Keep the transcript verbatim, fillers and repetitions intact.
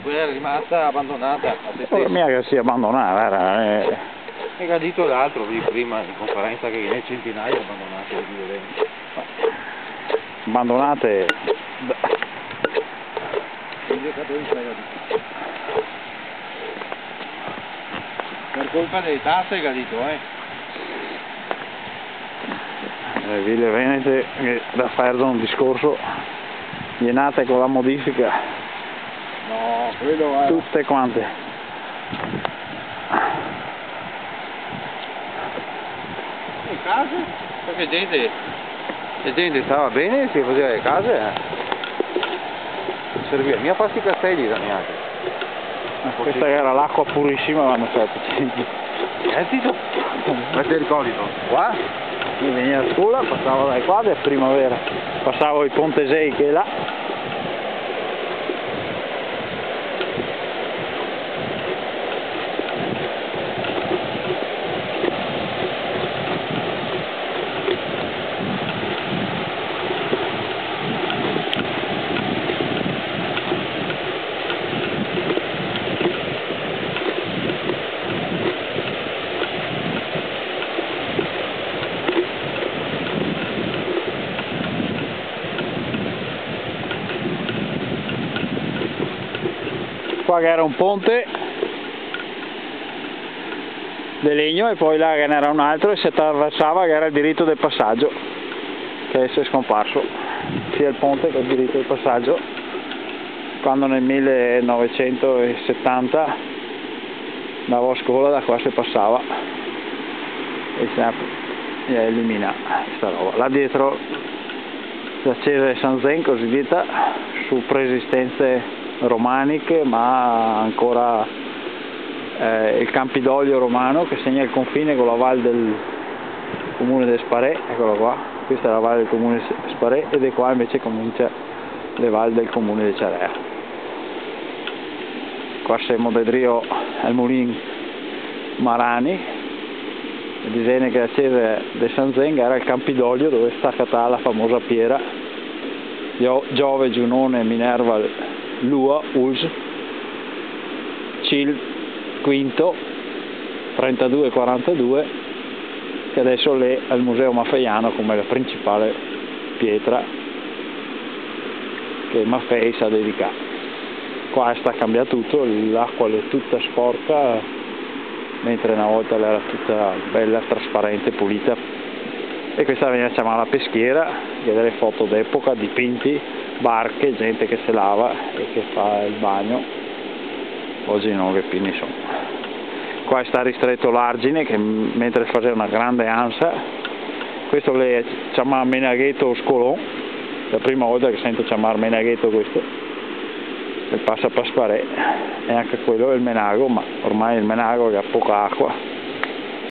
Quela xe rimasta abandonada a se stesa. Ora, mia che sia abandonada, era, eh. E che ga dito l'altro lì prima in conferensa che ghe n'è centinaia abandonade, de vile. Abandonade. Quindi, capito, che ga dito. Per colpa dele tase, che ga dito, eh. Le vile venete, che da far un discorso, ghe n'è nate co la modifica. No, quelo xe... Tute quante. Le case? Parché gente, la gente stava ben, se faseva le case, eh. Serviva mia far sti castei da gnente. Eh, questa era l'acqua purisima, quando stai facendo. Sentito? Ma te ricordi, no? Qua? Mi vegnea a scola, pasavo da qua, de primavera. Pasavo i pontesei che là. Qua ghe era un ponte de legno e po là ghe n'era un altro e se traversava, che era el dirito de pasagio, che deso xe scomparso, sia el ponte che el dirito de pasagio. Quando nel millenovecentosetanta andavo a scola, da qua se pasava e se ga eliminà sta roba. Là dietro la cesa de San Zen, così dita, su preesistenze romaniche, ma ancora, eh, el Campidoglio romano che segna el confine co la val del comune de Sparè, ecola qua, questa xe la val del comune de Sparè e de qua invese comincia le val del comune de Ciarea. Qua semo de drio al mulin Marani, e disene che la cesa de San Zen gera el Campidoglio dove xe stà catà la famosa piera Gio-, Giove, Giunone, Minerva, Lua, Uls, Cil quinto, trentadue quarantadue, che deso l'è al Museo Maffeiano come la principale pietra che Maffei s'à dedicà. Qua xe stà cambià tuto, l'acqua l'è tuta sporca, mentre na volta l'era tuta bela, trasparente, pulita. E questa vegnea ciamà la peschiera, che ghe xe dele foto d'epoca, dipinti, barche, gente che se lava e che fa el bagno. Ogi no ghe n'è pì nisun. Qua xe stà ristreto l'argine, che m-, mentre faseva na grande ansa, questo l'è ciamà Menagheto o Scolon, xe la prima volta che sento ciamar Menagheto questo, che pasa par Sparè, e anca quelo xe el Menago, ma ormai el Menago ga poca acqua.